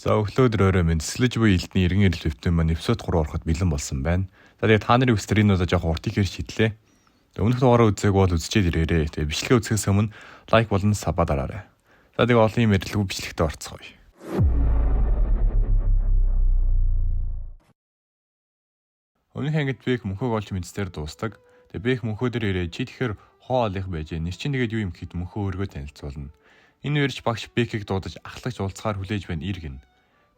За өглөө өдөр орой минь сэслэж буй элдний иргэн ирэл өвтөн маань эпизод 3 ороход бэлэн болсон байна. За тэгээ та нарын хүсэлтээр энэ удаа жоохон урт ихээр шийдлээ. Тэгээ өмнөх дугаараа үзээг бол үзчихэд ирээрэй. Тэгээ бичлэгээ үзэхээс өмнө лайк болон саба дараарай. За тэгээ олон юм ярилгүй бичлэгтээ орцгоё. Өмнөх ангид Бек мөнхөөг олж мэдсээр дуустдаг. Тэгээ Бек мөнхөө дээр ирээ чи тэгэхээр хоо олих байжээ. Нэр чинь тэгээд юу юм гэхэд мөнхөө өөргөө танилцуулна. Энэ үерч багш Бекийг дуудаж ахлагч уулзахаар хүлээж байна ир гин.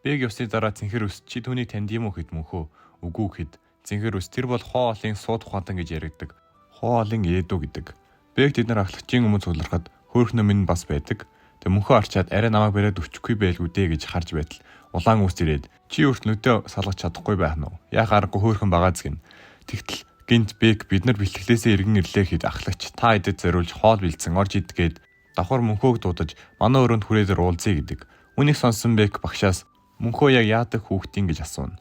Бек явсны дараа цэнхэр өс чи түүнийг танд юм уу гэхэд мөнхөө үгүй гэхэд цэнхэр өс тэр бол хоо олын сууд ухаантан гэж яригддаг. Хоо олын ээдүү гэдэг. Бек тэд нар ахлагчийн өмнө цуглархад хөөхнө минь бас байдаг. Тэг мөнхөө арчаад арай намайг бариад өчөхгүй байлгүй дээ гэж харж байтал улаан үс ирээд чи өөрт нүдээ салгаж чадахгүй байх нь уу? Яах аргагүй хөөхөн багаз гин. Тэгтэл гинт Бек бид нар бэлтгэлээсээ иргэн ирлээ хэд ахлагч та эдэд зориулж хоол бэлдсэн орж идгээд давхар мөнхөөг дуудаж манай өрөөнд хүрээдэр уулзъя гэдэг. Үүнийг сонсон Бек багшаас мөнхөө яг яадаг хүүхдийн гэж асууна.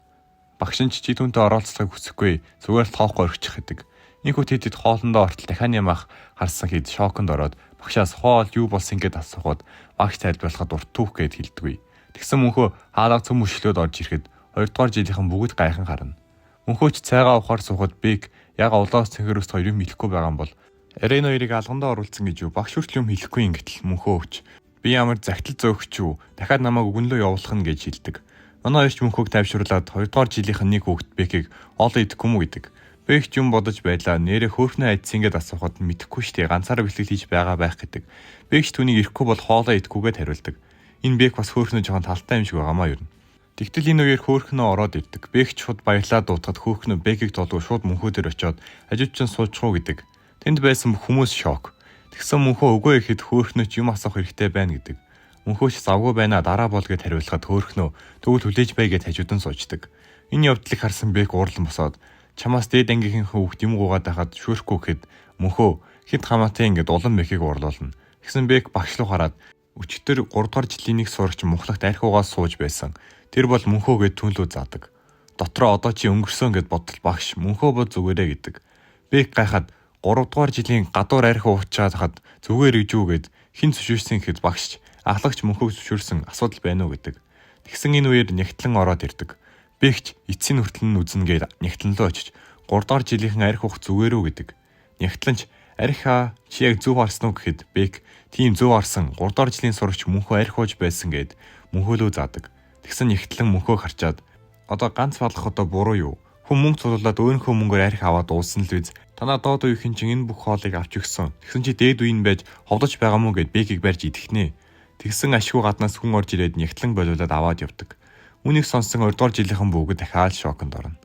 Багш нь чи түүнтэй оролцохыг хүсэхгүй зүгээр л тоохгүй орхичих гэдэг. Ийхүү тэдэд хоолндоо ортол дахианы мах харсан хэд шоконд ороод багшаас хоол юу болсон гэд асуухад багш тайлбарлахад урт түүх гэд хэлдэггүй. Тэгсэн мөнхөө хаалга цөм өшлөөд орж ирэхэд хоёрдугаар жилийнхэн бүгд гайхан харна. Мөнхөөч цайгаа ухаар суухад Бек яг улоос цэнхэр өст хоёр юм хэлэхгүй байгаа юм бол Арен хоёрыг алгандаа оруулсан гэж юу багш хүртэл юм хэлэхгүй юм гэтэл мөнхөө өвч. Би ямар загтал зөөгч юу дахиад намайг өгнөлөө явуулах нь гэж хэлдэг. Манай хоёрч мөнхөөг тайвшруулад хоёрдугаар жилийнх нь нэг хүүхэд Бекийг олон идэхгүй мүү гэдэг. Бек ч юм бодож байлаа. Нэрээ хөөхнөө айдсан гэд асуухад мэдэхгүй штэ ганцаараа бэлтгэл хийж байгаа байх гэдэг. Бек ч түүнийг ирэхгүй бол хоолоо идэхгүйгээд хариулдаг. Энэ Бек бас хөөхнөө жоохон талтай юм шиг байгаамаа ер нь. Тэгтэл энэ үеэр хөөхнөө ороод ирдэг. Бек ч шууд баярлаа дуутахад хөөхнөө Бекийг толгой шууд мөнхөө дээр очиод хажууд чинь суучихуу гэдэг. Тэнд байсан бүх хүмүүс шок. Тэгсэн мөнхөө үгүй ихэд хөөхнөө ч юм асуух хэрэгтэй байна гэдэг. Мөнхөө ч завгүй байна дараа бол гэд хариулахад хөөхнөө тэгвэл хүлээж бай гэд хажууд нь суучдаг. Энэ явдлыг харсан Бек уурлан босоод чамаас дээд ангийнхын хүүхд юм гуугаад байхад шүүрхгүй гэхэд мөнхөө хэд хамаатай ингээд улам Бекийг уурлуулна. Тэгсэн Бек багш руу хараад өчигдөр 3 дугаар жилийн нэг сурагч мунхлагт архи угаас сууж байсан. Тэр бол мөнхөө гэд түн лүү заадаг. Дотроо одоо чи өнгөрсөн гэд бодтол багш мөнхөө бол зүгээрээ гэдэг. Бек гайхаад 3 дугаар жилийн гадуур архи уучаад хахад зүгээр гэж юу гэд хэн зөвшөөрсөн гэхэд багш ахлагч мөнхөөг зөвшөөрсөн асуудал байна уу гэдэг. Тэгсэн энэ үеэр нягтлан ороод ирдэг. Бэгч эцсийн хүртэл нь үзнэ гээд нягтлан руу очиж 3 дугаар жилийнхэн архи уух зүгээр үү гэдэг. Нягтланч архиа чи яг зөв харсан уу гэхэд Бек тийм зөв харсан 3 дугаар жилийн сурагч мөнхөө архи ууж байсан гэд мөнхөөлөө заадаг. Тэгсэн нягтлан мөнхөөг харчаад одоо ганц балах одоо буруу юу? Хүн мөнгө цуглуулад өөрийнхөө мөнгөөр архи аваад уулсан л биз. Танаа доод үеийнхэн чинь энэ бүх хоолыг авч өгсөн. Тэгсэн чи дээд үе нь байж ховдож байгаа мó гэд Бекийг барьж идэхнэ. Тэгсэн ашгүй гаднаас хүн орж ирээд нягтлан болиулаад аваад явдаг. Үүнийг сонссон 2 дугаар жилийнхэн бүгд дахиад шоконд орно.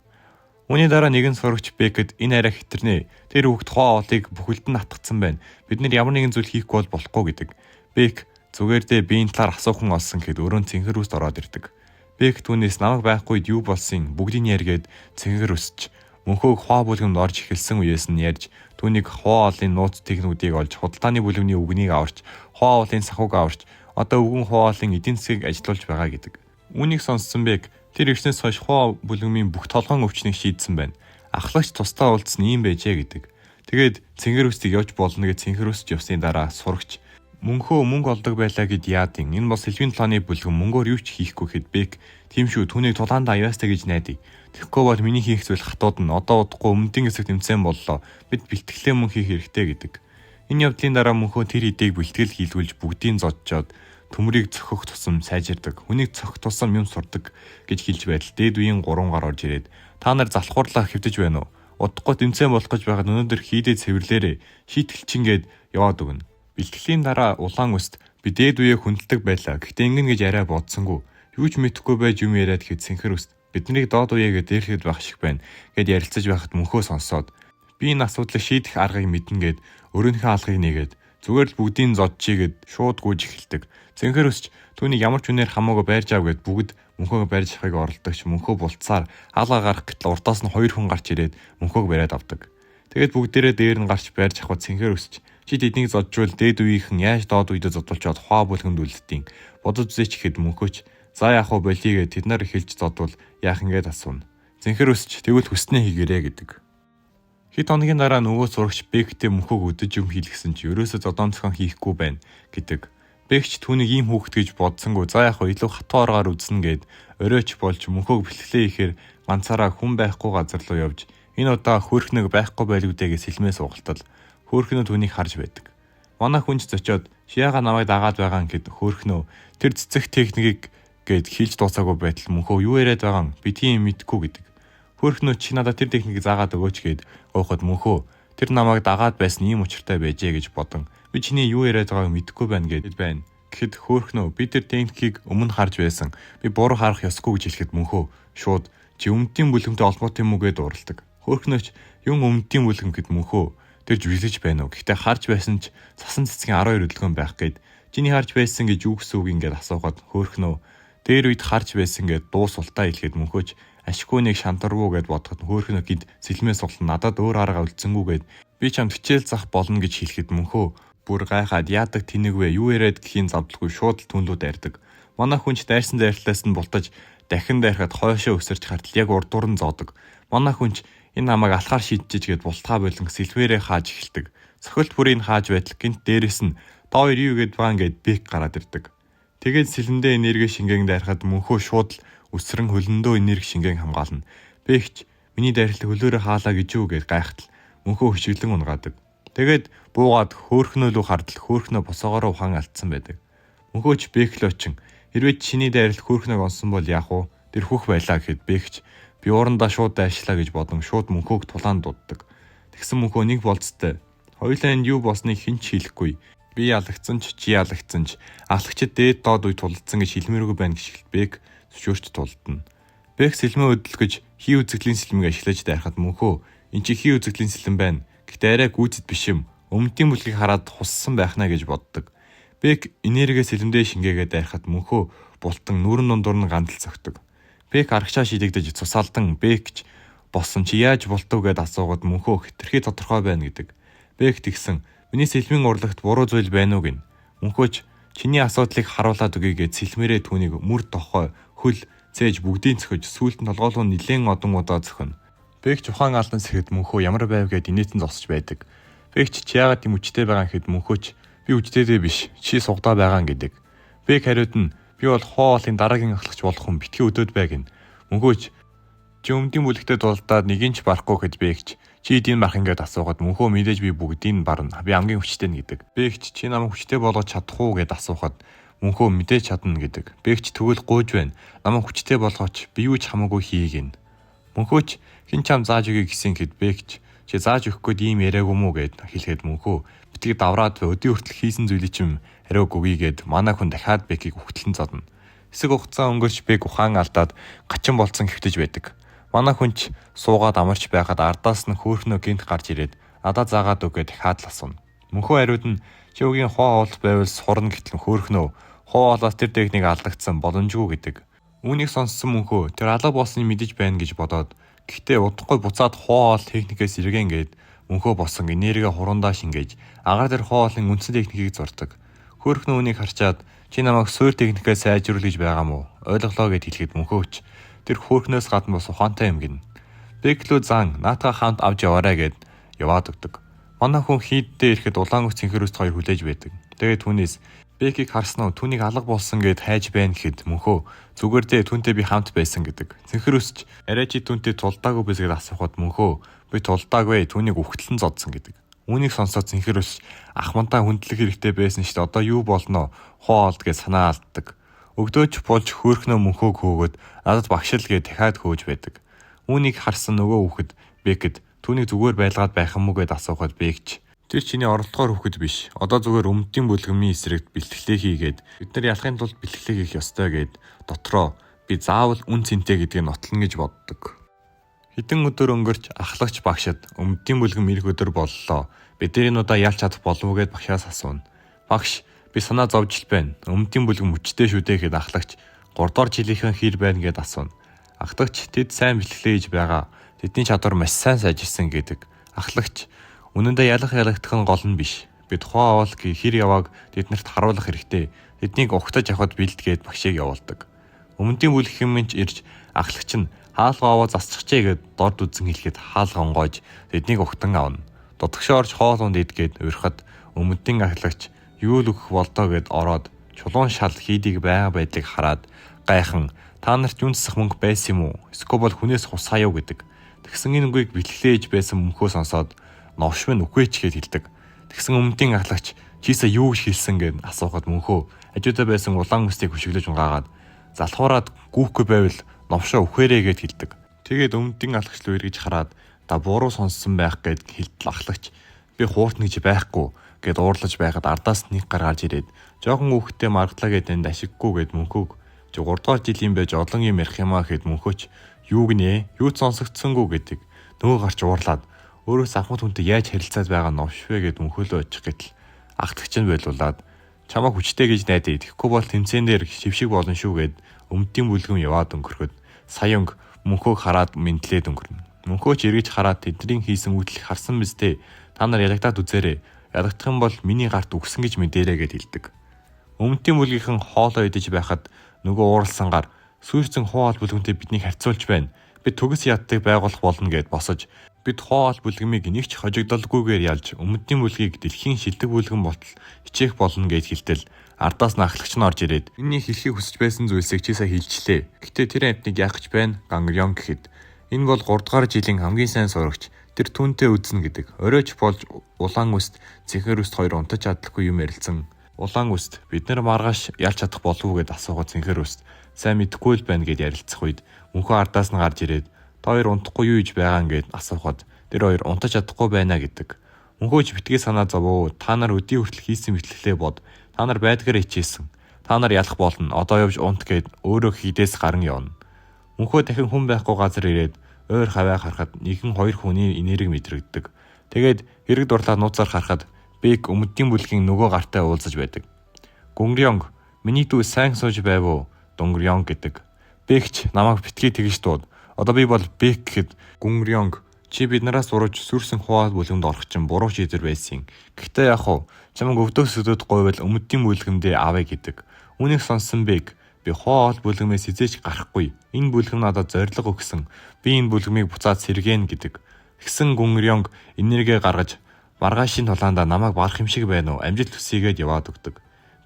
Үүний дараа нэгэн сурагч Бекэд энэ арай хитэрнэ. Тэр хүүхд хоо оолыг бүхэлд нь атгацсан байна. Бид нэр ямар нэгэн зүйл хийхгүй бол болохгүй гэдэг. Бек зүгээр дээ би энэ талаар асуух хүн олсон гэхэд өрөөнд цэнхэр үст ороод ирдэг. Бек түүнээс намайг байхгүй юу болсон бүгдийг ярьгээд цэнхэр өсч мөнхөөг хоо бүлгэмд орж эхэлсэн үеэс нь ярьж түүнийг хоо олын нууц техникүүдийг олж худалдааны бүлгэмний үгнийг аварч хоо олын санхуг аварч одоо өвгөн хоо олын эдийн засгийг ажилуулж байгаа гэдэг. Үүнийг сонссон Бек тэр ирснээс хойш хоо бүлгэмийн бүх толгойн өвчнийг шийдсэн байна. Ахлагч тусдаа уулзсан юм байжээ гэдэг. Тэгээд цэнгэр үстийг явж болно гэж цэнхэр үсч явсны дараа сурагч мөнхөө мөнгө олдог байлаа гэд яадын. Энэ бол сэлвийн толооны бүлгэм мөнгөөр юу ч хийхгүй гэхэд Бек тийм шүү түүнийг тулаанд аяастай гэж найдаа. Тэгэхгүй бол миний хийх зүйл хатууд нь одоо удахгүй өмнөдийн хэсэгт тэмцээн боллоо. Бид бэлтгэлээ мөн хийх хэрэгтэй гэдэг. Энэ явдлын дараа мөнхөө тэр хэдийг бэлтгэл хийлгүүлж бүгдийг зодчоод төмрийг цохих тусам сайжирдаг. Хүнийг цохих тусам юм сурдаг гэж хэлж байтал дээд үеийн 3 гар орж ирээд та нар залхуурлаа хэвтэж байна уу? Удахгүй тэмцээн болох гэж байхад өнөөдөр хийдээ цэвэрлээрээ шийтгэл чинь гээд яваад өгнө. Бэлтгэлийн дараа улаан өст би дээд үеэ хүндэлдэг байлаа. Гэхдээ ингэнэ гэж арай бодсонгүй. Юу ч мэдэхгүй байж юм яриад хэд цэнхэр өст биднийг доод үеэгээ дээрлэхэд байх шиг байна гэд ярилцаж байхад мөнхөө сонсоод би энэ асуудлыг шийдэх аргыг мэднэ гэд өөрийнхөө алгыг нэгээд зүгээр л бүгдийг зодчий гэд шууд гүйж эхэлдэг. Цэнхэр өсч түүнийг ямар ч үнээр хамаагүй байрж ав гэд бүгд мөнхөөг барьж авахыг оролдогч мөнхөө булцаар алгаа гарах гэтэл урдаас нь хоёр хүн гарч ирээд мөнхөөг бариад авдаг. Тэгээд бүгдээрээ дээр нь гарч барьж авахд цэнхэр өсч чи тэднийг зоджвол дээд үеийнхэн яаж доод үедээ зодуулчоод хаа бүлгэмд үлддیں۔ Бодож үзээч гэхэд мөнхөөч за яах вэ болигээ тэд нар эхэлж зодвол яах ингээд асууна. Цэнхэр өсч тэгвэл хүснээ хийгэрээ гэдэг. Хэд хоногийн дараа нөгөө сурагч Бектэй мөнхөөг өдөж юм хийлгэсэн чи ерөөсөө зодоон зохион хийхгүй байна гэдэг. Бэгч түүнийг ийм хүүхэд гэж бодсонгүй. За яг хөө илүү хатуу аргаар үзнэ гэд оройч болж мөнхөөг бэлтгэлээ ихээр ганцаараа хүн байхгүй газар руу явж энэ удаа хөөрхнөг байхгүй байлгүй дээ гэж сэлмээ суугалтал. Хөөрхнөө түүнийг харж байдаг. Манай хүнч зочоод шияга намайг дагаад байгаа гэд хөөрхнөө тэр цэцэх техникийг гэд хилж дуусаагүй байтал мөнхөө юу яриад байгаа юм би тийм мэдгүй гэдэг. Хөөрхнөө чи надад тэр техникийг заагаад өгөөч гэд гуйхад мөнхөө тэр намайг дагаад байсан ийм учиртай байжээ гэж бодон би чиний юу яриад байгааг мэдэхгүй байна гэд байна. Гэхэд хөөрхнөө би тэр техникийг өмнө харж байсан. Би буруу харах ёсгүй гэж хэлэхэд мөнхөө шууд чи өмдийн бүлгэмтэй холбоотой юм уу гэд ууралдаг. Хөөрхнөөч юм өмдийн бүлгэм гэд мөнхөө тэр жүжиглэж байна уу? Гэхдээ харж байсан ч сасан цэцгийн 12 хөдөлгөөн байх гэд чиний харж байсан гэж юу гэсэн үг ингээд асуухад хөөрхнөө дээр үед харж байсан гэд дуу султаа хэлэхэд мөнхөөч ашгүй нэг шантарвуу гэд бодоход хөөрхнөө гид сэлмээ султан надад өөр арга үлдсэнгүү гэд би чамд хичээл зах болно гэж хэлэхэд мөнхөө бүр гайхаад яадаг тэнэг вэ юу яриад гэхийн завдалгүй шууд л түн лүү дайрдаг. Манай хүн ч дайрсан дайрлаас нь бултаж дахин дайрахад хойшоо өсөрч хартал яг урдуур нь зоодог. Манай хүн ч энэ намайг алхаар шийдчихэж гэд бултгаа болон сэлмээрээ хааж эхэлдэг. Цохилт бүрийг хааж байтал гинт дээрэс нь та хоёр юу гээд байгаа гэд бек гараад ирдэг. Тэгээд сэлэндээ энерги шингэн дайрахад мөнхөө шууд л өсрөн хөлөндөө энерги шингэн хамгаална. Бэгч миний дайрлаг хөлөөрөө хаалаа гэж юу гэд гайхтал мөнхөө хөшиглэн унгаадаг. Тэгээд буугаад хөөхнөөлөө хардал хөөхнөө босоогоороо ухаан алдсан байдаг. Мөнхөөч бэхл очин хэрвээ чиний дайрал хөөхнөг онсон бол яах вэ? Тэр хөх байлаа гэхэд бэхч би уурандаа шууд дайшлаа гэж бодон шууд мөнхөөг тулаан дууддаг. Тэгсэн мөнхөө нэг болцтой. Хоёулаа энд юу болсныг хэн ч хэлэхгүй. Би ялагдсан ч чи ялагдсан ч ахлагчид дээд доод үе тулалдсан гэж хэлмээргүй байна гэж хэлт Бек зөвшөөрч тулдна. Бек сэлмээ хөдөлгөж хий үзэгдлийн сэлмийг ашиглаж дайрахад мөнхөө эн чи хий үзэгдлийн сэлэм байна. Гэхдээ арай гүйцэд биш юм. Өмдийн бүлгийг хараад хуссан байх наа гэж боддог. Бек энерги сэлэмдээ шингээгээ дайрахад мөнхөө бултан нүүрэн дундуур нь гандал цогтөг. Бек арагчаа шидэгдэж цусаалдан Бекч болсон чи яаж болтов гэд асуугаад мөнхөө хэтэрхий тодорхой байна гэдэг. Бек тэгсэн миний сэлмийн урлагт буруу зүйл байна уу гин. Мөнхөөч чиний асуудлыг харуулад өгье гэд сэлмээрээ түүнийг мөр тохой хөл цээж бүгдийг цохиж сүүлд нь толгойлуу нилээн одон удаа цохино. Бэгч ухаан алдан сэхэд мөнхөө ямар байв гэд инээтэн зогсож байдаг. Бэгч чи яагаад тийм үчтэй байгаа гэхэд мөнхөөч би үчтэйдээ биш чи сугдаа байгаа гэдэг. Бэг хариуд нь би бол хоолын дараагийн ахлагч болох хүн битгий өдөөд бай гин. Мөнхөөч чи өмдийн бүлэгтээ тулдаад нэгийг ч барахгүй гэхэд бэгч чи эдийн барах ингээд асуугаад мөнхөө мэдээж би бүгдийг барна. Би хамгийн хүчтэй нь гэдэг. Бэгч чи намайг хүчтэй болгож чадах уу гэд асуухад мөнхөө мэдээж чадна гэдэг. Бэгч тэгвэл гуйж байна. Намайг хүчтэй болгооч би юу ч хамаагүй хий гин. Мөнхөөч хэн чам зааж өгье гэсэн гэхэд бэгч чи зааж өгөх гээд ийм яриаг юм уу гэд хэлэхэд мөнхөө битгий давраад бай өдий хүртэл хийсэн зүйлийг чим хариуг өгье гэд манай хүн дахиад Бекийг үхтлэн зодно. Хэсэг хугацаа өнгөрч Бек ухаан алдаад гачин болцсон хэвтэж байдаг. Манай хүн ч суугаад амарч байхад ардаас нь хөөхнөө гинт гарч ирээд надаа заагаад өг гэд дахиад л асууна. Мөнхөө хариуд нь чи үгийн хоо олох байвал сурна гэтэл хөөхнөө хоо олоос тэр техник алдагдсан боломжгүй гэдэг. Үүнийг сонссон мөнхөө тэр алга болсныг мэдэж байна гэж бодоод гэхдээ удахгүй буцаад хоо ол техникээс иргэн гээд мөнхөө босон энерги хурандаа шингээж агаар дээр хоо олон үндсэн техникийг зурдаг. Хөөхнөө үүнийг харчаад чи намайг суур техникээс сайжруулах гэж байгаа мó? Ойлголоо гэд хэлэхэд мөнхөөч тэр хөөхнөөс гадна бас ухаантай юм гин. Бэклүү зан наатаа хамт авч яваарай гэд яваад өгдөг. Манай хүн хийддээ ирэхэд улаан өс цэнхэр өст хоёр хүлээж байдаг. Тэгээд түүнээс Бекийг харсан уу түүнийг алга болсон гэд хайж байна гэхэд мөнхөө зүгээр дээ түүнтэй би хамт байсан гэдэг. Цэнхэр өсч арай чи түүнтэй тулдаагүй биз гэд асуухад мөнхөө би тулдаагүй түүнийг үхтлэн зодсон гэдэг. Үүнийг сонсоод цэнхэр өсч ах мантаа хүндлэх хэрэгтэй байсан шүү дээ. Одоо юу болно? Хоо олд гэж санаа алддаг. Өгдөөч болж хөөхнөө мөнхөөг хөөгөөд надад багшил гэж дахиад хөөж байдаг. Үүнийг харсан нөгөө хүүхэд Бекэд түүнийг зүгээр байлгаад байх юм уу гэд асуухад Бекч тэр чиний оролдохоор хүүхэд биш. Одоо зүгээр өмдийн бүлгэмийн эсрэг бэлтгэлээ хийгээд бид нар ялахын тулд бэлтгэлээ хийх ёстой гэд дотроо би заавал үн цэнтэй гэдгийг нотлно гэж боддог. Хэдэн өдөр өнгөрч ахлагч багшид өмдийн бүлгэм ирэх өдөр боллоо. Бид нар энэ удаа ялж чадах болов уу гэд багшаас асууна. Багш би санаа зовж л байна. Өмдийн бүлгэм хүчтэй шүү дээ гэхэд ахлагч 3 дугаар жилийнхэн хэр байна гэд асууна. Ахлагч тэд сайн бэлтгэлээ хийж байгаа. Тэдний чадвар маш сайн сайжирсан гэдэг. Ахлагч үнэндээ ялах ялагдах нь гол нь биш. Би тухайн оол хэр явааг тэднэрт харуулах хэрэгтэй. Тэднийг угтаж авахд бэлдгээд багшийг явуулдаг. Өмнөдийн бүлэг хэмнэж ирж ахлагч нь хаалга аваа засчихжээ гэд дорд үзэн хэлэхэд хаалга онгойж тэднийг угтан авна. Дутагшаа орж хоол унд идгээд уурхад өмнөдийн ахлагч юу л өгөх болдоо гэд ороод Чулуун шал хийдийг байгаа байдлыг хараад гайхан та нарт юун засах мөнгө байсан юм уу? Эсвэл бол хүнээс хусаа юу гэдэг. Тэгсэн энэ үгийг бэлтгэлээж байсан мөнхөө сонсоод новш минь үхээч гэж хэлдэг. Тэгсэн өмнөдийн ахлагч чи сая юу гэж хэлсэн гэд асуухад мөнхөө хажуудаа байсан улаан үстийг хөшөглөж унгаагаад залхуураад гүүхгүй байвал новшоо үхээрээ гэд хэлдэг. Тэгээд өмнөдийн ахлагч руу эргэж хараад та буруу сонссон байх гэд хэлтэл ахлагч би хууртна гэж байхгүй гэд уурлаж байхад ардаас нэг гар гарч ирээд жоохон хүүхдтэй маргадлаа гэд энд ашиггүй гэд мөнхөөг чи 3 дугаар жилийн байж олон юм ярих юмаа гэд мөнхөөч юу гинэ юу ч сонсогдсонгүй гэдэг нөгөө гарч уурлаад өөрөөс анхуд хүнтэй яаж харилцаад байгаа новш вэ гэд мөнхөөлөө очих гэтэл ахлагч нь байлуулад чамайг хүчтэй гэж найдаа. Тэгэхгүй бол тэмцээн дээр шившиг болно шүү гэд өмдийн бүлгэм яваад өнгөрөхөд саянг мөнхөөг хараад мэндлээд өнгөрнө. Мөнхөөч эргэж хараад тэдний хийсэн үйлдэлийг харсан биз дээ. Та нар ялагдаад үзээрэй. Ялагдах юм бол миний гарт үгсэн гэж мэдээрэй гэд хэлдэг. Өмдийн бүлгийнхэн хоолоо идэж байхад нөгөө ууралсан гар сүйрцэн хоол бүлгэнтэй биднийг харьцуулж байна. Бид төгс ядтыг байгуулах болно гэд босож бид хоол бүлгэмийг нэг ч хожигдолгүйгээр ялж өмдийн бүлгийг дэлхийн шилдэг бүлгэн болтол хичээх болно гэж хэлтэл ардаас нь ахлагч нь орж ирээд энэний хэлхийг хүсэж байсан зүйлсийг чи сая хэлчлээ. Гэтэ тэр амьтныг яах гэж байна? Гангрён гэхэд энэ бол 3 дугаар жилийн хамгийн сайн сурагч. Тэр түүнтэй үзнэ гэдэг. Оройч болж улаан үст цэнхэр үст хоёр унтаж чадлаггүй юм ярилцсан. Улаан үст бид нар маргааш ялж чадах болов уу гэд асуугаад цэнхэр үст сайн мэдэхгүй л байна гэд ярилцах үед мөнхөө ардаас нь гарч ирээд та хоёр унтахгүй юу гэж байгаа ингээд асуухад тэр хоёр унтаж чадахгүй байна гэдэг. Мөнхөөч битгий санаа зовоо. Та нар өдий хүртэл хийсэн мэтлэлээ бод. Та нар байдгаар хичээсэн. Та нар ялах болно. Одоо явж унт гэд өөрөө хийдээс гарan явна. Мөнхөө дахин хүн байхгүй газар ирээд ойр хаваа харахад нэгэн хоёр хүний энерги мэдрэгддэг. Тэгээд хэрэг дурлаа нууцаар харахад Бэг өмдийн бүлгийн нөгөө гартай уулзаж байдаг. Гүнгрёнг миний дүү сайн сууж байв уу? Дунгрёнг гэдэг. Бэгч намайг битгий тэгж дууд. Одоо би бол Бэг гэхэд Гүнгрёнг чи бид нараас урууж сүрсэн хуваа бүлгэмд орох чинь буруу шийдвэр байсан. Гэхдээ яах вэ? Чамайг өвдөөс өдөөд гуйвал өмдийн бүлгэмдээ авъя гэдэг. Үүнийг сонссон Бэг би хоол бүлгэмээс хизээч гарахгүй. Энэ бүлгэм надад зориг өгсөн. Би энэ бүлгэмийг буцаад сэргээнэ гэдэг. Тэгсэн Гүнгрёнг энерги гаргаж маргаашийн тулаандаа намайг барах юм шиг байна уу? Амжилт хүсьгээд яваад өгдөг.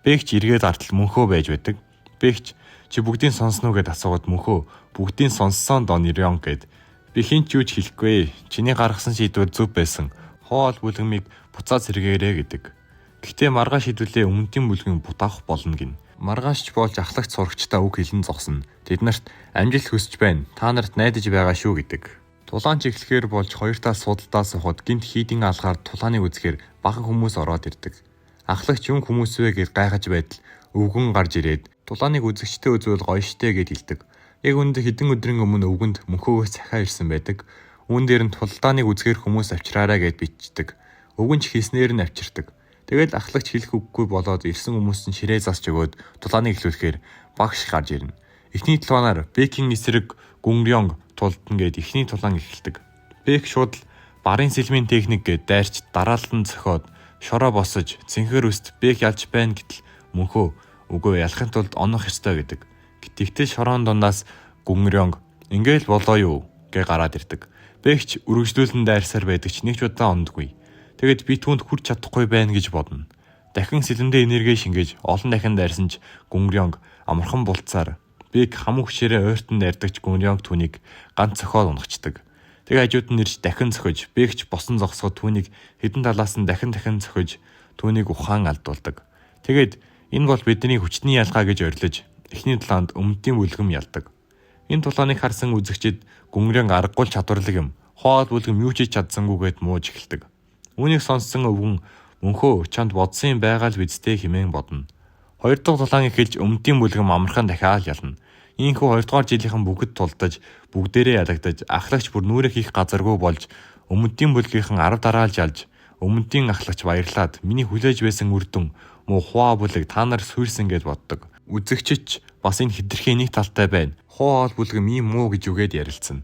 Бэгч эргээд артал мөнхөө байж байдаг. Бэгч чи бүгдийг сонсно уу гэд асуугаад мөнхөө бүгдийг сонссон Донирён гэд. Би хэн ч юу ч хэлэхгүй. Чиний гаргасан шийдвэр зөв байсан. Хоол бүлгэмийг буцаад сэргээрэй гэдэг. Гэхдээ маргааш шийдвүлээ өмнөдийн бүлгэн бутаах болно гин. Маргаашч болж ахлагч сурагчдаа үг хэлэн зогсно. Тэд нарт амжилт хүсэж байна. Та нарт найдаж байгаа шүү гэдэг. Тулаан ч эхлэхээр болж хоёр тал судалдаа суухад гинт хийдийн алгаар тулааныг үзэхээр бахан хүмүүс ороод ирдэг. Ахлагч юм хүмүүс вэ гэж гайхаж байтал өвгөн гарч ирээд тулааныг үзэгчтэй үзвэл гоё штэ гэд хэлдэг. Яг үүндээ хэдэн өдрийн өмнө өвгөнд мөнхөөгөөс захиа ирсэн байдаг. Үүн дээр нь тулдааныг үзэхээр хүмүүс авчираарай гэд бичдэг. Өвгөн ч хийснээр нь авчирдаг. Тэгэл ахлагч хэлэх үггүй болоод ирсэн хүмүүс нь ширээ засч өгөөд тулааныг эхлүүлэхээр багш гарч ирнэ. Эхний тулаанаар Бекийн эсрэг Гүнгрёнг тулдна гэд эхний тулаан эхэлдэг. Бек шууд л барын сэлмийн техник гэд дайрч дараалан цохиод шороо босож цэнхэр үст Бек ялж байна гэтэл мөнхөө үгүй ялахын тулд онох ёстой гэдэг. Тэгтэл шороон дундаас Гүнгрёнг ингээл болоо юу гэж гараад ирдэг. Бэгч үргэлжлүүлэн дайрсаар байдаг ч нэг ч удаа ондгүй. Тэгэд би түүнд хүрч чадахгүй байна гэж бодно. Дахин сэлэндээ энерги шингээж олон дахин дайрсан ч Гүнгрёнг амархан булцаар Бэг хамуу хүчээрээ ойртон дайрдаг ч Гүнгрёнг түүнийг ганц цохиод унгачдаг. Тэгээ хажууд нь ирж дахин цохиж Бэгч босон зогсоход түүнийг хэдэн талаас нь дахин дахин цохиж түүнийг ухаан алдуулдаг. Тэгээд энэ бол бидний хүчний ялгаа гэж орилж эхний тулаанд өмдийн бүлгэм ялдаг. Энэ тулааныг харсан үзэгчид Гүнгрёнг аргагүй чадварлаг юм. Хоол бүлгэм юу ч хийж чадсангүйгээд мууж эхэлдэг. Үүнийг сонссон өвгөн мөнхөө чамд бодсон юм байгаа л биз дээ хэмээн бодно. Хоёр дахь тулаан эхэлж өмдийн бүлгэм амархан дахиад ялна. Ийхүү хоёр дугаар жилийнхэн бүгд тулдаж бүгдээрээ ялагдаж ахлагч бүр нүрээ хийх газаргүй болж өмдийн бүлгийнхэн 10 дараалж ялж өмдийн ахлагч баярлаад миний хүлээж байсан үр дүн муу хуа бүлэг та нар сүйрсэн гэж боддог. Үзэгчч бас энэ хитрхийн нэг талтай байна. Хуа бүлгэм ийм муу гэж үгээд ярилцсан.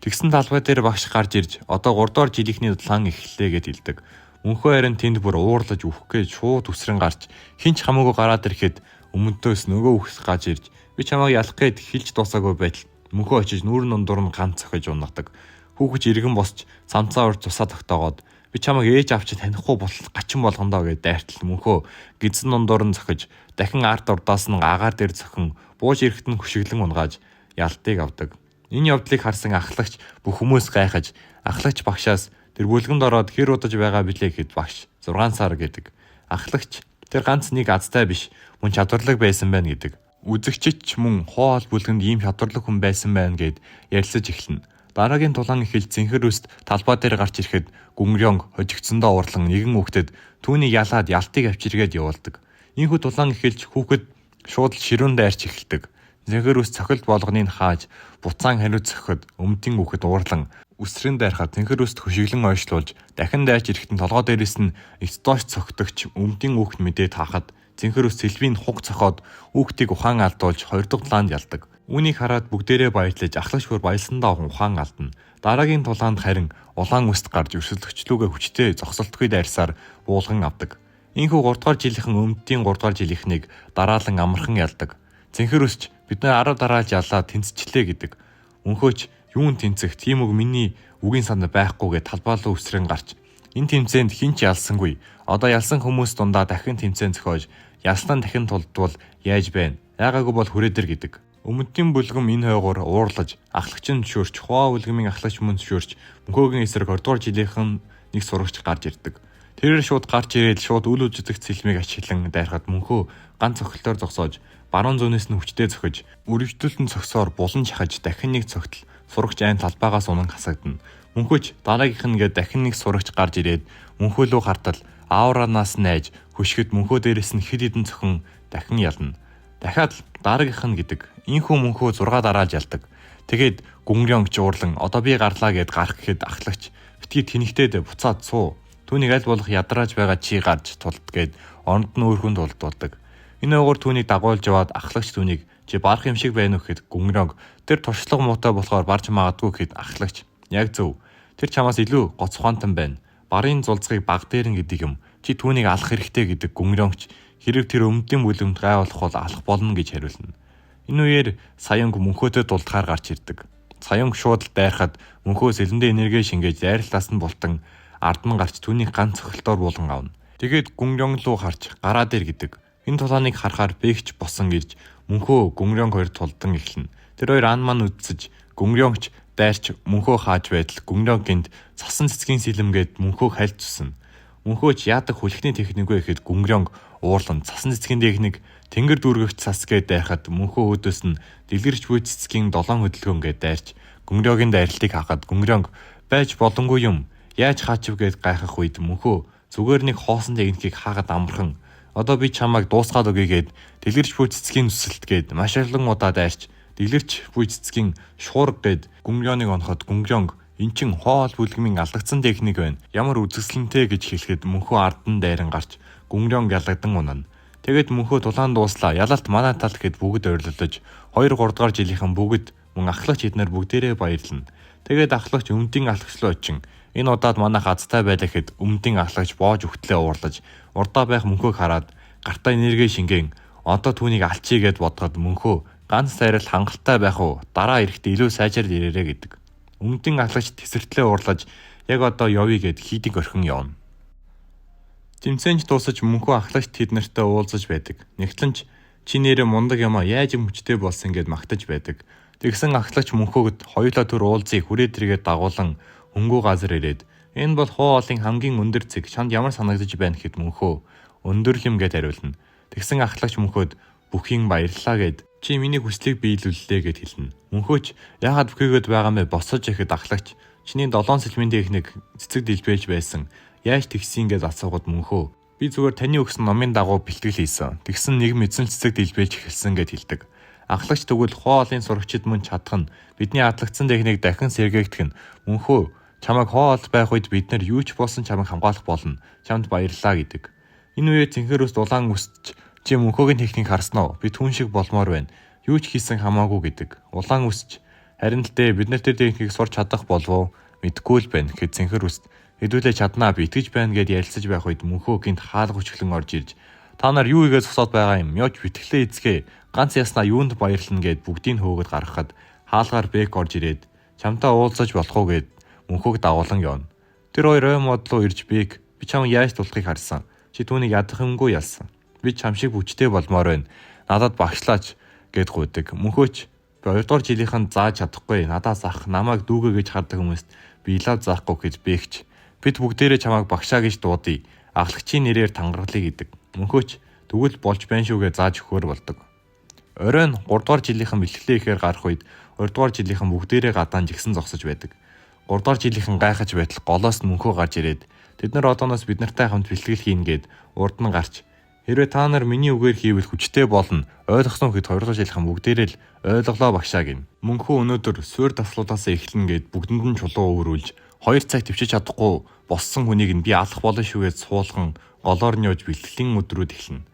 Тэгсэн талбай дээр багш гарч ирж одоо 3 дугаар жилийнхний тулаан эхэллээ гэд хэлдэг. Мөнхөө харин тэнд бүр уурлаж үхэх гэж шууд үсрэн гарч хинч хамаагүй гараад ирэхэд өмнөдөөс нөгөө үхс гарч ирж би чамайг ялах гээд хэлж дуусаагүй байтал мөнхөө очиж нүүрэн дундуур нь ганц цохиж унгадаг. Хүүхэж иргэн босч самцаа урд цусаа тогтоогоод Би чамайг ээж авч танихгүй болтол гачин болгондоо гэд дайртал мөнхөө гидсэн дундуур нь зохиж дахин ард урдаас нь агаар дээр зохин бууж ирэхэд нь хөшиглөн унгааж ялтыг авдаг. Энэ явдлыг харсан ахлагч бүх хүмүүс гайхаж ахлагч багшаас тэр бүлгэнд ороод хэр удаж байгаа билээ гэхэд багш 6 сар гэдэг. Ахлагч тэр ганц нэг азтай биш мөн чадварлаг байсан байна гэдэг. Үзэгчид ч мөн хоол бүлгэнд ийм чадварлаг хүн байсан байна гэд ярилцаж эхэлнэ. Дараагийн тулаан эхэлж Цэнхэр үст талбай дээр гарч ирэхэд Гүнгрёнг хожигдсондоо уурлан нэгэн хүүхдэд түүнийг ялаад ялтыг авчиргээд явуулдаг. Ийхүү тулаан эхэлж хүүхэд шууд л ширүүн дайрч эхэлдэг. Цэнхэр үс цохилт болгоныг хааж буцаан хариу цохиход өмдийн хүүхэд уурлан үсрэн дайрахад Цэнхэр үст хөшиглөн ойшлуулж дахин дайрч ирэхэд нь толгой дээрээс нь эц доош цогтөгч өмдийн хүүхэд мэдээ таахад Цэнхэр үс сэлбийн хуг цохоод хүүхдийг ухаан алдуулж 2 дахь тулаанд ялдаг. Үүнийг хараад бүгдээрээ баярлаж ахлагч бүр баялсандаа ухаан алдна. Дараагийн тулаанд харин улаан үст гарч өрсөлдөгчлүүгээ хүчтэй зогсолтгүй дайрсаар буулган авдаг. Ийхүү 3 дугаар жилийнхэн өмдийн 3 дугаар жилийнхнийг дараалан амархан ялдаг. Цэнхэр үсч бид нар 10 дараалж яллаа тэнцчлээ гэдэг. Мөнхөөч юун тэнцэх тийм үг миний үгийн санд байхгүйгээ талбай руу үсрэн гарч энэ тэмцээнд хэн ч ялсангүй. Одоо ялсан хүмүүс дундаа дахин тэмцээн зохиож ялснаа дахин тулдвал яаж байна? Яагаагүй бол хүрээдэр гэдэг. Өмдийн бүлгэм энэ хойгоор уурлаж ахлагч нь зөвшөөрч хуа бүлгэмийн ахлагч мөн зөвшөөрч мөнхөөгийн эсрэг 20 дугаар жилийнхэн нэг сурагч гарч ирдэг. Тэрээр шууд гарч ирээд шууд үл үзэгдэх цэлмийг ашиглан дайрахад мөнхөө ганц цохилтоор зогсоож баруун зүүнээс нь хүчтэй цохиж үргэлжлүүлэн цогсоор булан шахаж дахин нэг цогтол сурагч айн талбайгаас унан хасагдана. Мөнхөөч дараагийнх нь гээд дахин нэг сурагч гарч ирээд мөнхөө лүү хартал ауранаас найж хөшгөд мөнхөө дээрээс нь хэд хэдэн цохин дахин ялна. Дахиад л дараагийнх нь гэдэг. Ийхүү мөнхөө 6 дараалж ялдаг. Тэгээд Гүнгрёнг ч уурлан одоо би гарлаа гэд гарах гэхэд ахлагч битгий тэнэгтээд буцаад суу. Түүнийг аль болох ядрааж байгаа чи гарч тулд гэд оронд нь өөр хүн тулдуулдаг. Энэ уугаар түүнийг дагуулж яваад ахлагч түүнийг чи барах юм шиг байна уу гэхэд Гүнгрёнг тэр туршлага муутай болохоор барж магадгүй гэхэд ахлагч яг зөв. Тэр чамаас илүү гоц ухаантан байна. Барын зулцгийг баг дээрэн гэдэг юм. Чи түүнийг алах хэрэгтэй гэдэг Гүнгрёнгч хэрэг тэр өмдийн бүлэмд гай болох бол алах болно гэж хариулна. Энэ үеэр Саянг мөнхөөтэй дулдахаар гарч ирдэг. Саянг шууд л дайрахад мөнхөө сэлэндээ энерги шингээж дайралтаас нь бултан ард нь гарч түүнийг ганц цохилтоор буулган авна. Тэгээд Гүнгрёнг руу харж гараа дээр гэдэг. Энэ тулааныг харахаар Бэгч босон ирж мөнхөө Гүнгрёнг хоёр тулдан эхэлнэ. Тэр хоёр ан ман үдсэж Гүнгрёнгч дайрч мөнхөө хааж байтал Гүнгрёнг гинт цасан цэцгийн сэлэмгээд мөнхөө хальт зүснэ. Мөнхөөч яадаг хүлхний техник вэ гэхэд Гүнгрёнг уурлан цасан цэцгийн техник тэнгэр дүүргэгч цас гээд дайрахад мөнхөө өөдөөс нь дэлгэрч буй цэцгийн долоон хөдөлгөөн гээд дайрч Гүнгрёгийн дайралтыг хаахад Гүнгрёнг байж боломгүй юм яаж хаачив гээд гайхах үед мөнхөө зүгээр нэг хоосон техникийг хаагаад амархан одоо би чамайг дуусгаад өгье гээд дэлгэрч буй цэцгийн нүсэлт гээд маш олон удаа дайрч дэлгэрч буй цэцгийн шуурга гээд Гүнгрёныг оноход Гүнгрёнг эн чин хоол бүлгэмийн алдагдсан техник байна. Ямар үзэсгэлэнтэй гэж хэлэхэд мөнхөө ард нь дайран гарч Гүнгрёнг ялагдан унана. Тэгээд мөнхөө тулаан дууслаа. Ялалт манай талд гэд бүгд ойрлолж 2 3 дугаар жилийнхэн бүгд мөн ахлагч эднэр бүгдээрээ баярлна. Тэгээд ахлагч өмдийн ахлагч руу очин энэ удаад манайх азтай байлаа гэхэд өмдийн ахлагч боож өгтлээ уурлаж урдаа байх мөнхөөг хараад гартаа энерги шингэн одоо түүнийг алчий гэд бодоход мөнхөө ганц сайрал хангалттай байх уу дараа эрэхтээ илүү сайжрал ирээрэй гэдэг. Өмдийн ахлагч тесэртлээ уурлаж яг одоо явъя гэд хийдэг орхин явна. Тэмцээнч дуусаж мөнхөө ахлагч тэд нартай уулзаж байдаг. Нэгтлэнч чи нэрээ мундаг юм а яаж юм хүчтэй болсон гэд магтаж байдаг. Тэгсэн ахлагч мөнхөөгд хоёулаа төр уулзыг хүрээ тэргээд дагуулan хөнгөө газар ирээд энэ бол хуу олон хамгийн өндөр цэг чамд ямар санагдаж байна гэхэд мөнхөө өндөр юм гэд хариулна. Тэгсэн ахлагч мөнхөөд бүхийн баярлалаа гэд чи миний хүслийг биелүүллээ гэд хэлнэ. Мөнхөөч яагаад бүхийгэд байгаа мэ босож ихэд ахлагч чиний долоон сэлмийн техник цэцэг дэлбэж байсан. Яаж тэгсэн гэж асуугаад мөнхөө би зүгээр таны өгсөн номын дагуу бэлтгэл хийсэн. Тэгсэн нэг мэдсэн цэцэг дэлбэж эхэлсэн гэд хэлдэг. Ахлагч тэгвэл хоо олон сурагчид мөн чадах нь бидний адлагдсан техник дахин сэргээгдэх нь мөнхөө чамайг хоо ол байх үед бид нар юу ч болсон чамайг хамгаалах болно. Чамд баярлалаа гэдэг. Энэ үеэр цэнхэр ус дулаан үсч чи мөнхөөгийн техник харсан уу? Би түн шиг болмоор байна. Юу ч хийсэн хамаагүй гэдэг. Улаан үсч харин л дээ бид нар тэр техникийг сурч чадах болов уу? Мэдгүй л байна гэхэд цэнхэр үст хэдүүлээ чаднаа би итгэж байна гэд ярилцаж байх үед мөнхөө гинт хаалга өчглөн орж ирж та нар юу хийгээд зогсоод байгаа юм? Явж битгэлээ эзгээ. Ганц яснаа юунд баярлна гэд бүгдийг хөөгд гаргахад хаалгаар Бек орж ирээд чамтай уулзаж болох уу гэд мөнхөөг дагуулan явна. Тэр хоёр ой модлоо ирж Бек би чамайг яаж тулахыг харсан. Чи түүнийг ядах юмгүй ялсан. Би чам шиг хүчтэй болмоор байна. Надад багшлаач гэд гуйдаг. Мөнхөөч би 2 дугаар жилийнхэн зааж чадахгүй. Надаас ах намайг дүүгээ гэж хардаг хүмүүст би илав заахгүй гэж Бэгч. Бид бүгдээрээ чамайг багшаа гэж дуудъя. Ахлагчийн нэрээр тангаргалыг гэдэг. Мөнхөөч тэгвэл болж байна шүүгээ зааж өгөхөөр болдог. Оройн 3 дугаар жилийнхэн бэлтгэлээ ихээр гарах үед 2 дугаар жилийнхэн бүгдээрээ гадаан жигсэн зогсож байдаг. 3 дугаар жилийнхэн гайхаж байтал голоос нь мөнхөө гарч ирээд тэд нар одооноос бид нартай хамт бэлтгэл хийнэ гэд урд нь гарч хэрвээ та нар миний үгээр хийвэл хүчтэй болно ойлгосон гэхэд 2 дугаар жилийнхэн бүгдээрээ л ойлголоо багшаа гин. Мөнхөө өнөөдөр суур дасгалуудаас эхлэн гэд бүгдэнд нь чулуу өвөрүүлж 2 цаг төвчиж чадахгүй боссон хүнийг нь би алах болно шүү гэж суулган голоор нь явж бэлтгэлийн өдрүүд эхэлнэ.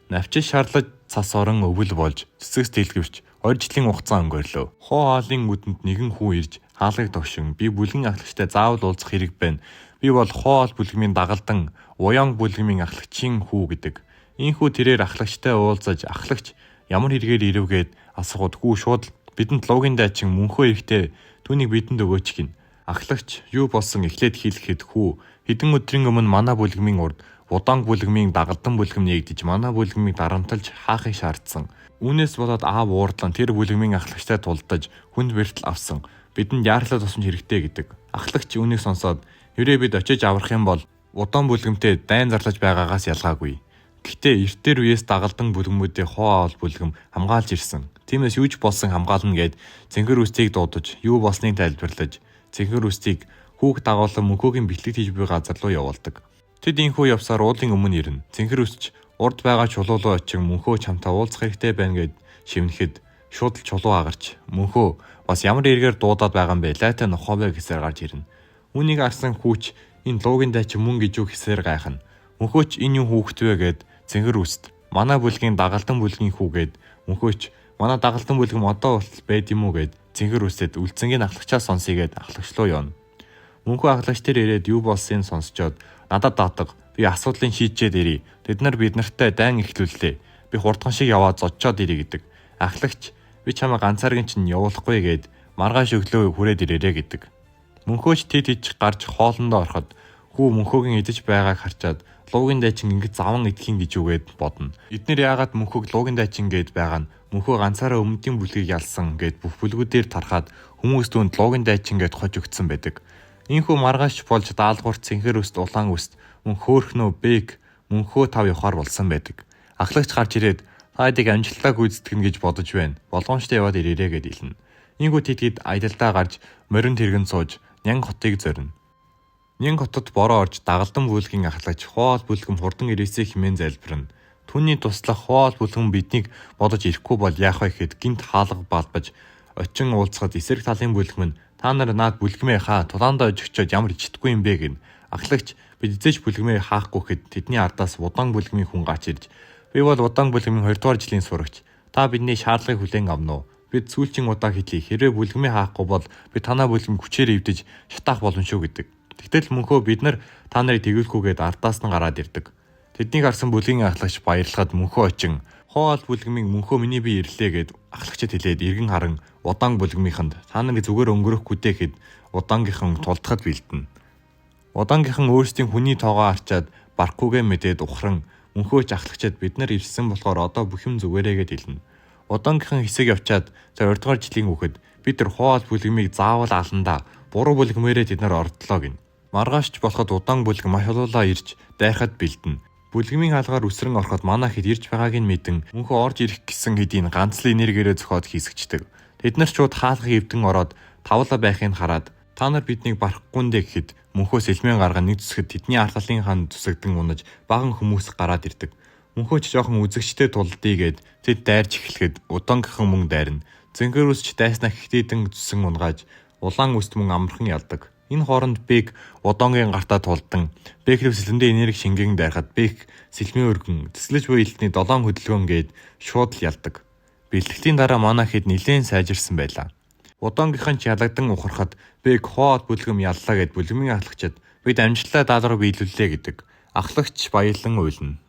Навчил шаарлаж цас орон өвөл болж цэцэг дэлгэвч 2 жилийн хугацаа өнгөрлөө. Хоо хаалын үдэнд нэгэн хүү ирж хаалгыг тогшин би бүлгэн ахлагчтай заавал уулзах хэрэг байна. Би бол хоо хаал бүлгэмийн дагалдан Уян бүлгэмийн ахлагчийн хүү гэдэг. Ийхүү тэрээр ахлагчтай уулзаж ахлагч ямар хэрэгээр ирэв гэд асуухад хүү шууд бидэнд луугийн дайчин мөнхөө эрэхтэй түүнийг бидэнд өгөөч гин. Ахлагч юу болсон эхлээд хэлэхэд хүү хэдэн өдрийн өмнө манай бүлгэмийн урд Удаан бүлгэмийн дагалдан бүлгэм нээгдэж манай бүлгэмийг дарамталж хаахыг шаардсан. Үүнээс болоод аав уурлан тэр бүлгэмийн ахлагчтай тулдаж хүнд бэртэл авсан. Бидэнд яарлаа тусамж хэрэгтэй гэдэг. Ахлагч үүнийг сонсоод хэрвээ бид очиж аврах юм бол удаан бүлгэмтэй дайн зарлаж байгаагаас ялгаагүй. Гэхдээ эртээр үеэс дагалдан бүлгэмүүдээ хоо аавал бүлгэм хамгаалж ирсэн. Тиймээс юу ч болсон хамгаална гэд цэнхэр үстийг дуудаж юу болсныг тайлбарлаж цэнхэр үстийг хүүг дагуулan мөнхөөгийн бэлтгэл хийж буй газар руу явуулдаг. Тэд инхүү явсаар уулын өмнө ирнэ. Цэнхэр үсч урд байгаа чулуу руу очин мөнхөө чамтай уулзах хэрэгтэй байна гэд шивнэхэд шууд л чулуу агарч мөнхөө бас ямар эргээр дуудаад байгаа юм бэ? Лайтай нохоо вэ гэсээр гарч ирнэ. Үүнийг харсан хүүч энэ луугийн дайчин мөн гэж юу гэсээр гайхна. Мөнхөөч энэ юу хүүхэд вэ гэд цэнхэр үст манай бүлгийн дагалдан бүлгийн хүү гэд мөнхөөч манай дагалдан бүлгэм одоо болтол байд юм уу гэд цэнхэр үстэд үлцэнгийн ахлагчаа сонсъё гэд ахлагч руу явна. Мөнхөө ахлагч тэр ирээд юу болсныг сонсчоод надад даатга би асуудлыг шийдчихэд ирье. Тэд нар бид нартай дайн эхлүүллээ. Би хурдхан шиг яваад зодчоод ирье гэдэг. Ахлагч би чамайг ганцааргийн чинь явуулахгүй гэд маргааш өглөө хүрээд ирээрээ гэдэг. Мөнхөөч тэд ич гарч хоолндоо ороход хүү мөнхөөгийн идэж байгааг харчаад луугийн дайчин ингэж заван идэхин гэж үгээд бодно. Эднэр яагаад мөнхөөг луугийн дайчин гэд байгаа нь мөнхөө ганцаараа өмнөдийн бүлгийг ялсан гэд бүх бүлгүүдээр тархаад хүмүүс түүнд луугийн дайчин гэд хож өгцөн байдаг. Ийхүү маргааш болж даалгавар цэнхэр үст улаан үст мөн хөөхнөө бэг мөнхөө тав явахаар болсон байдаг. Ахлагч гарч ирээд та хэдийг амжилттай гүйцэтгэнэ гэж бодож байна. Болгоомжтой яваад ирээрэй гэд хэлнэ. Ийхүү тэд аялалдаа гарч морин тэргэн сууж Нян хотыг зорино. Нян хотод бороо орж дагалдан бүлгийн ахлагч Хуаал бүлгэм хурдан ирээсэй хэмээн залбирна. Түүний туслах Хуаал бүлгэм биднийг бодож ирэхгүй бол яах вэ гэхэд гинт хаалга балбаж очин уулзахад эсрэг талын бүлгэм нь та нар наад бүлгэмээ хаа тулаандаа ожигчоод ямар ичдэггүй юм бэ гин. Ахлагч бид эзэж бүлгэмээ хаахгүй гэхэд тэдний ардаас удаан бүлгэмийн хүн гарч ирж би бол удаан бүлгэмийн 2 дугаар жилийн сурагч. Та бидний шаардлагыг хүлээн авна уу? Бид сүүлчийн удаа хэлье. Хэрвээ бүлгэмээ хаахгүй бол би танаа бүлгэм хүчээр эвдэж шатаах болно шүү гэдэг. Тэгтэл мөнхөө бид нар та нарыг тэгэлхүүгээд ардаас нь гараад ирдэг. Тэднийг харсан бүлгийн ахлагч баярлахад мөнхөө очин хоол бүлгэмийн мөнхөө миний бие ирлээ гэд ахлагчид хэлээд эргэн харан удаан бүлгэмийнхэнд та нарыг зүгээр өнгөрөхгүй дээ гэд удаангийнхан тулдахад бэлдэнэ. Удаангийнхан өөрсдийн хүний тоогоо арчаад барахгүйгээ мэдээд ухран мөнхөөч ахлагчид бид нар ирсэн болохоор одоо бүх юм зүгээрээ гэд хэлнэ. Удаангийнхан хэсэг явчаад за 2 дугаар жилийн хүүхэд бид нар хоол бүлгэмийг заавал аландаа буруу бүлгэмээрээ тэд нар ордлоо гин. Маргаашч болоход удаан бүлгэм маш олоолаа ирж дайрахад бэлдэнэ. Бүлгэмийн хаалгаар үсрэн ороход манай хэд ирж байгааг нь мэдэн мөнхөө орж ирэх гэсэн хэдийн ганц л энергиэрээ зөхиод хийсгчдэг. Тэд нар шууд хаалгыг эвдэн ороод тавлаа байхыг хараад та нар биднийг барахгүй нэ гэхэд мөнхөө сэлмэн гарган нэг зүсгэд тэдний арлалын хан зүсэгдэн унаж баган хүмүүс гараад ирдэг. Мөнхөө ч жоохон үзэгчтэй тулдъя гэд тэд дайрч эхлэхэд удаангийнхан мөн дайрна. Зэнхэр үсч дайснаа хихтийдэн зүсэн унгааж улаан үст мөн амархан ялдаг. Энэ хооронд Бэг Удонгийн гартаа тулдан Бэг рүү сэлэндээ энерги шингэн дайрахад Бэг сэлмийн өргөн тэсгэлж буй элдний долоон хөдөлгөөн гээд шууд л ялдаг. Бэлтгэлийн дараа манай хэд нилээн сайжирсан байлаа. Удонгийнхан ч ялагдан ухрахад Бэг хоол бүлгэм яллаа гэд бүлгэмийн ахлагчид бид амжилттай даалгавар биелүүллээ гэдэг. Ахлагч баялан уйлна.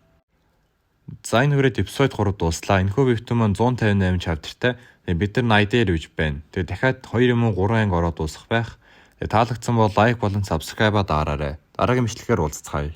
За энэ хүрээд эпизод 3 дууслаа. Энэхүү вебтун маань 158 чаптертай. Тэгээ бид нар 80 дээр үж байна. Тэгээ дахиад 2 юм уу 3 анги ороод дуусах байх. Тэгээ таалагдсан бол like болон subscribe-аа дараарай. Дараагийн бичлэгээр уулзацгаая.